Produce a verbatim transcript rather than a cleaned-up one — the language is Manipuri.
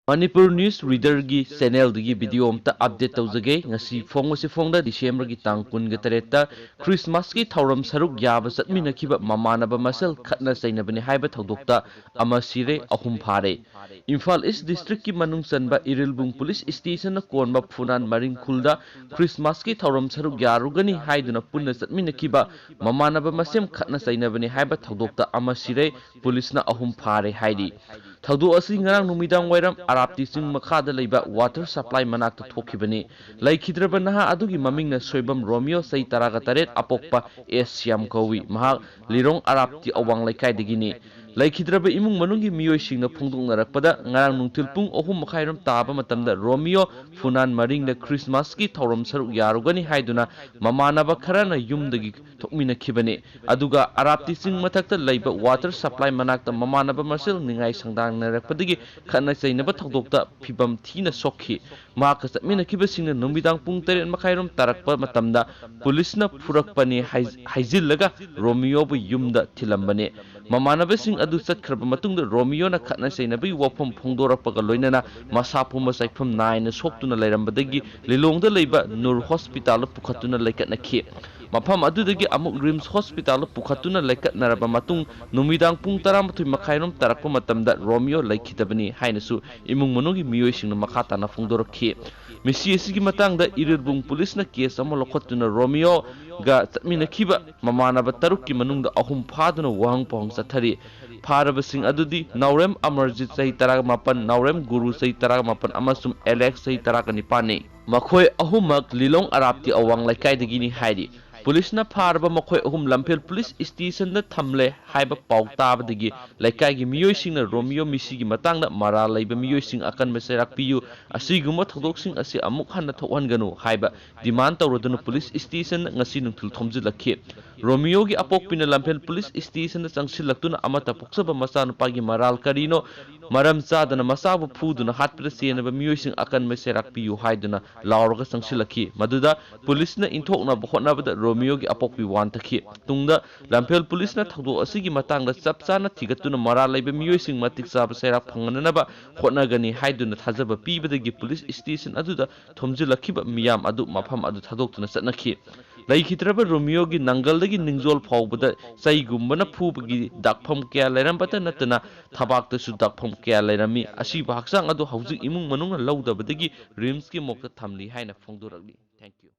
ꯃꯅꯤꯄꯨꯔ ꯅ꯭ꯌꯨꯁ ꯔꯤꯗꯔꯒꯤ ꯆꯦꯅꯦꯜꯗꯒꯤ ꯚꯤꯗꯤꯑꯣ ꯑꯝꯇ ꯑꯞꯗꯦꯠ ꯇꯧꯖꯒꯦ꯫ ꯉꯁꯤ ꯐꯣꯡꯕꯁꯤ ꯐꯣꯡꯗ ꯗꯤꯁꯦꯝꯕꯔꯒꯤ ꯇꯥꯡ ꯀꯨꯟꯒ ꯇꯔꯦꯠꯇ ꯈ꯭ꯔꯤꯁꯃꯥꯁꯀꯤ ꯊꯧꯔꯝ ꯁꯔꯨꯛ ꯌꯥꯕ ꯆꯠꯃꯤꯟꯅꯈꯤꯕ ꯃꯃꯥꯟꯅꯕ ꯃꯁꯦꯜ ꯈꯠꯅ ꯆꯩꯅꯕꯅꯤ ꯍꯥꯏꯕ ꯊꯧꯗꯣꯛꯇ ꯑꯃ ꯁꯤꯔꯦ, ꯑꯍꯨꯝ ꯐꯥꯔꯦ꯫ ꯏꯝꯐꯥꯜ ꯏꯁ ꯗꯤꯁꯇ꯭ꯔꯤꯛꯀꯤ ꯃꯅꯨꯡ ꯆꯟꯕ ꯏꯔꯤꯜꯕꯨꯡ ꯄꯨꯂꯤꯁ ꯁ꯭ꯇꯦꯁꯟꯅ ꯀꯣꯟꯕ ꯐꯨꯅꯥꯟ ꯃꯔꯤꯡ ꯈꯨꯜꯗ ꯈ꯭ꯔꯤꯁꯃꯥꯁꯀꯤ ꯊꯧꯔꯝ ꯁꯔꯨꯛ ꯌꯥꯔꯨꯒꯅꯤ ꯍꯥꯏꯗꯨꯅ ꯄꯨꯟꯅ ꯆꯠꯃꯤꯟꯅꯈꯤꯕ ꯃꯃꯥꯟꯅꯕ ꯃꯁꯦꯜ ꯈꯠꯅ ꯆꯩꯅꯕꯅꯤ ꯍꯥꯏꯕ ꯊꯧꯗꯣꯛꯇ ꯑꯃ ꯁꯤꯔꯦ, ꯄꯨꯂꯤꯁꯅ ꯑꯍꯨꯝ ꯐꯥꯔꯦ ꯍꯥꯏꯔꯤ꯫ ꯊꯧꯗꯣꯛ ꯑꯁꯤ ꯉꯔꯥꯡ ꯅꯨꯃꯤꯗꯥꯡ ꯋꯥꯏꯔꯝ ꯑꯔꯥꯞꯇꯤ ꯆꯤꯡ ꯃꯈꯥꯗ ꯂꯩꯕ ꯋꯥꯇꯔ ꯁꯄ꯭ꯂꯥꯏ ꯃꯅꯥꯛꯇ ꯊꯣꯛꯈꯤꯕꯅꯤ꯫ ꯂꯩꯈꯤꯗ꯭ꯔꯕ ꯅꯍꯥ ꯑꯗꯨꯒꯤ ꯃꯃꯤꯡꯅ ꯁꯣꯏꯕꯝ ꯔꯣꯃꯤꯌꯣ, ꯆꯍꯤ ꯇꯔꯥꯒ ꯇꯔꯦꯠ, ꯑꯄꯣꯛꯄ ꯑꯦꯁ ꯁ꯭ꯌꯥꯝ ꯀꯧꯏ꯫ ꯃꯍꯥꯛ ꯂꯤꯔꯣꯡ ꯑꯔꯥꯞꯇꯤ ꯑꯋꯥꯡ ꯂꯩꯀꯥꯏꯗꯒꯤꯅꯤ꯫ ꯂꯩꯈꯤꯗ꯭ꯔꯕ ꯏꯃꯨꯡ ꯃꯅꯨꯡꯒꯤ ꯃꯤꯑꯣꯏꯁꯤꯡꯅ ꯐꯣꯡꯗꯣꯛꯅꯔꯛꯄꯗ, ꯉꯔꯥꯡ ꯅꯨꯡꯊꯤꯜ ꯄꯨꯡ ꯑꯍꯨꯝ ꯃꯈꯥꯏꯔꯣꯝ ꯇꯥꯕ ꯃꯇꯝꯗ ꯔꯣꯃꯤꯌꯣ ꯐꯨꯅꯥꯟ ꯃꯔꯤꯡꯗ ꯈ꯭ꯔꯤꯁꯃꯥꯁꯀꯤ ꯊꯧꯔꯝ ꯁꯔꯨꯛ ꯌꯥꯔꯨꯒꯅꯤ ꯍꯥꯏꯗꯨꯅ ꯃꯃꯥꯟꯅꯕ ꯈꯔꯅ ꯌꯨꯝꯗꯒꯤ ꯊꯣꯛꯃꯤꯟꯅꯈꯤꯕꯅꯤ꯫ ꯑꯗꯨꯒ ꯑꯔꯥꯞꯇꯤ ꯆꯤꯡ ꯃꯊꯛꯇ ꯂꯩꯕ ꯋꯥꯇꯔ ꯁꯄ꯭ꯂꯥꯏ ꯃꯅꯥꯛꯇ ꯃꯃꯥꯟꯅꯕ ꯃꯁꯦꯜ ꯅꯤꯡꯉꯥꯏ ꯁꯪꯗꯥꯡꯅꯔꯛꯄꯗꯒꯤ ꯈꯠꯅ ꯆꯩꯅꯕ ꯊꯧꯗꯣꯛꯇ ꯐꯤꯕꯝ ꯊꯤꯅ ꯁꯣꯛꯈꯤ꯫ ꯃꯍꯥꯛꯀ ꯆꯠꯃꯤꯟꯅꯈꯤꯕꯁꯤꯡꯅ ꯅꯨꯃꯤꯗꯥꯡ ꯄꯨꯡ ꯇꯔꯦꯠ ꯃꯈꯥꯏꯔꯣꯝ ꯇꯥꯔꯛꯄ ꯃꯇꯝꯗ ꯄꯨꯂꯤꯁꯅ ꯐꯨꯔꯛꯄꯅꯤ ꯍꯥꯏ-, ꯍꯥꯏꯖꯤꯜꯂꯒ ꯔꯣꯃꯤꯌꯣꯕꯨ ꯌꯨꯝꯗ ꯊꯤꯜꯂꯝꯕꯅꯤ꯫ ꯃꯃꯥꯟꯅꯕꯁꯤꯡ ꯑꯗꯨ ꯆꯠꯈ꯭ꯔꯕ ꯃꯇꯨꯡꯗ ꯔꯣꯃꯤꯌꯣꯅ ꯈꯠꯅ ꯆꯩꯅꯕꯒꯤ ꯋꯥꯐꯝ ꯐꯣꯡꯗꯣꯔꯛꯄꯒ ꯂꯣꯏꯅꯅ ꯃꯁꯥ ꯄꯨꯝꯕ ꯆꯥꯏꯐꯝ ꯅꯥꯏꯅ ꯁꯣꯛꯇꯨꯅ ꯂꯩꯔꯝꯕꯗꯒꯤ ꯂꯤꯂꯣꯡꯗ ꯂꯩꯕ ꯅꯨꯔ ꯍꯣꯁꯄꯤꯇꯥꯜꯗ ꯄꯨꯈꯠꯇꯨꯅ ꯂꯩꯀꯠꯅꯈꯤ꯫ ꯃꯐꯝ ꯑꯗꯨꯗꯒꯤ ꯑꯃꯨꯛ ꯔꯤꯝꯁ ꯍꯣꯁꯄꯤꯇꯥꯜꯗ ꯄꯨꯈꯠꯇꯨꯅ ꯂꯩꯀꯠꯅꯔꯕ ꯃꯇꯨꯡ ꯅꯨꯃꯤꯗꯥꯡ ꯄꯨꯡ ꯇꯔꯥꯃꯥꯊꯣꯏ ꯃꯈꯥꯏꯔꯣꯝ ꯇꯥꯔꯛꯄ ꯃꯇꯝꯗ ꯔꯣꯃꯤꯌꯣ ꯂꯩꯈꯤꯗꯕꯅꯤ ꯍꯥꯏꯅꯁꯨ ꯏꯃꯨꯡ ꯃꯅꯨꯡꯒꯤ ꯃꯤꯑꯣꯏꯁꯤꯡꯅ ꯃꯈꯥ ꯇꯥꯅ ꯐꯣꯡꯗꯣꯔꯛꯈꯤ꯫ ꯃꯤꯁꯤ ꯑꯁꯤꯒꯤ ꯃꯇꯥꯡꯗ ꯏꯔꯤꯜꯕꯨꯡ ꯄꯨꯂꯤꯁꯅ ꯀꯦꯁ ꯑꯃ ꯂꯧꯈꯠꯇꯨꯅ ꯔꯣꯃꯤꯌꯣꯒ ꯆꯠꯃꯤꯟꯅꯈꯤꯕ ꯃꯃꯥꯟꯅꯕ ꯇꯔꯨꯛꯀꯤ ꯃꯅꯨꯡꯗ ꯑꯍꯨꯝ ꯐꯥꯗꯨꯅ ꯋꯥꯍꯪ ꯄꯥꯎꯍꯪ ꯆꯠꯊꯔꯤ꯫ ꯐꯥꯔꯕꯁꯤꯡ ꯑꯗꯨꯗꯤ ꯅꯥꯎꯔꯦꯝ ꯑꯃꯔꯖꯤꯠ, ꯆꯍꯤ ꯇꯔꯥꯃꯥꯄꯟ, ꯅꯥꯎꯔꯦꯝ ꯒꯨꯔꯨ, ꯆꯍꯤ ꯇꯔꯥꯃꯥꯄꯟ, ꯑꯃꯁꯨꯡ ꯑꯦꯂꯦꯛꯁ, ꯆꯍꯤ ꯇꯔꯥꯅꯤꯄꯥꯟꯅꯤ꯫ ꯃꯈꯣꯏ ꯑꯍꯨꯝꯃꯛ ꯂꯤꯂꯣꯡ ꯑꯔꯥꯞꯇꯤ ꯑꯋꯥꯡ ꯂꯩꯀꯥꯏꯗꯒꯤꯅꯤ ꯍꯥꯏꯔꯤ꯫ ꯄꯨꯂꯤꯁꯅ ꯐꯥꯔꯕ ꯃꯈꯣꯏ ꯑꯍꯨꯝ ꯂꯝꯐꯦꯜ ꯄꯨꯂꯤꯁ ꯁ꯭ꯇꯦꯁꯟꯗ ꯊꯝꯂꯦ ꯍꯥꯏꯕ ꯄꯥꯎ ꯇꯥꯕꯗꯒꯤ ꯂꯩꯀꯥꯏꯒꯤ ꯃꯤꯑꯣꯏꯁꯤꯡꯅ ꯔꯣꯃꯤꯌꯣ ꯃꯤꯁꯤꯒꯤ ꯃꯇꯥꯡꯗ ꯃꯔꯥꯜ ꯂꯩꯕ ꯃꯤꯑꯣꯏꯁꯤꯡ ꯑꯀꯟꯕ ꯆꯩꯔꯥꯛ ꯄꯤꯌꯨ, ꯑꯁꯤꯒꯨꯝꯕ ꯊꯧꯗꯣꯛꯁꯤꯡ ꯑꯁꯤ ꯑꯃꯨꯛ ꯍꯟꯅ ꯊꯣꯛꯍꯟꯒꯅꯨ ꯍꯥꯏꯕ ꯗꯤꯃꯥꯟ ꯇꯧꯔꯗꯨꯅ ꯄꯨꯂꯤꯁ ꯁ꯭ꯇꯦꯁꯟꯗ ꯉꯁꯤ ꯅꯨꯡꯊꯤꯜ ꯊꯣꯝꯖꯤꯜꯂꯛꯈꯤ꯫ ꯔꯣꯃꯤꯌꯣꯒꯤ ꯑꯄꯣꯛꯄꯤꯅ ꯂꯝꯐꯦꯜ ꯄꯨꯂꯤꯁ ꯁ꯭ꯇꯦꯁꯟꯗ ꯆꯪꯁꯤꯜꯂꯛꯇꯨꯅ ꯑꯃꯠꯇ ꯄꯣꯛꯆꯕ ꯃꯆꯥꯅꯨꯄꯥꯒꯤ ꯃꯔꯥꯜ ꯀꯔꯤꯅꯣ, ꯃꯔꯝ ꯆꯥꯗꯅ ꯃꯆꯥꯕꯨ ꯐꯨꯗꯨꯅ ꯍꯥꯠꯄꯗ ꯆꯦꯟꯅꯕ ꯃꯤꯑꯣꯏꯁꯤꯡ ꯑꯀꯟꯕ ꯆꯩꯔꯥꯛ ꯄꯤꯌꯨ ꯍꯥꯏꯗꯨꯅ ꯂꯥꯎꯔꯒ ꯆꯪꯁꯤꯜꯂꯛꯈꯤ꯫ ꯃꯗꯨꯗ ꯄꯨꯂꯤꯁꯅ ꯏꯟꯊꯣꯛꯅꯕ ꯍꯣꯠꯅꯕꯗ ꯔꯣꯃꯤꯌꯣ ꯔꯣꯃꯤꯌꯣꯒꯤ ꯑꯄꯣꯛꯄꯤ ꯋꯥꯟꯊꯈꯤ꯫ ꯇꯨꯡꯗ ꯂꯝꯐꯦꯜ ꯄꯨꯂꯤꯁꯅ ꯊꯧꯗꯣꯛ ꯑꯁꯤꯒꯤ ꯃꯇꯥꯡꯗ ꯆꯞ ꯆꯥꯅ ꯊꯤꯒꯠꯇꯨꯅ ꯃꯔꯥꯜ ꯂꯩꯕ ꯃꯤꯑꯣꯏꯁꯤꯡ ꯃꯇꯤꯛ ꯆꯥꯕ ꯆꯩꯔꯥꯛ ꯐꯪꯍꯟꯅꯅꯕ ꯍꯣꯠꯅꯒꯅꯤ ꯍꯥꯏꯗꯨꯅ ꯊꯥꯖꯕ ꯄꯤꯕꯗꯒꯤ ꯄꯨꯂꯤꯁ ꯁ꯭ꯇꯦꯁꯟ ꯑꯗꯨꯗ ꯊꯣꯝꯖꯤꯜꯂꯛꯈꯤꯕ ꯃꯤꯌꯥꯝ ꯑꯗꯨ ꯃꯐꯝ ꯑꯗꯨ ꯊꯥꯗꯣꯛꯇꯨꯅ ꯆꯠꯅꯈꯤ꯫ ꯂꯩꯈꯤꯗ꯭ꯔꯕ ꯔꯣꯃꯤꯌꯣꯒꯤ ꯅꯪꯒꯜꯗꯒꯤ ꯅꯤꯡꯖꯣꯜ ꯐꯥꯎꯕꯗ ꯆꯩꯒꯨꯝꯕꯅ ꯐꯨꯕꯒꯤ ꯗꯥꯛꯐꯝ ꯀꯌꯥ ꯂꯩꯔꯝꯕꯇ ꯅꯠꯇꯅ ꯊꯕꯥꯛꯇꯁꯨ ꯗꯥꯛꯐꯝ ꯀꯌꯥ ꯂꯩꯔꯝꯃꯤ꯫ ꯑꯁꯤꯕ ꯍꯛꯆꯥꯡ ꯑꯗꯨ ꯍꯧꯖꯤꯛ ꯏꯃꯨꯡ ꯃꯅꯨꯡꯅ ꯂꯧꯗꯕꯗꯒꯤ ꯔꯤꯝꯁꯀꯤ ꯃꯣꯛꯇ ꯊꯝꯂꯤ ꯍꯥꯏꯅ ꯐꯣꯡꯗꯣꯔꯛꯂꯤ꯫ Thank you꯫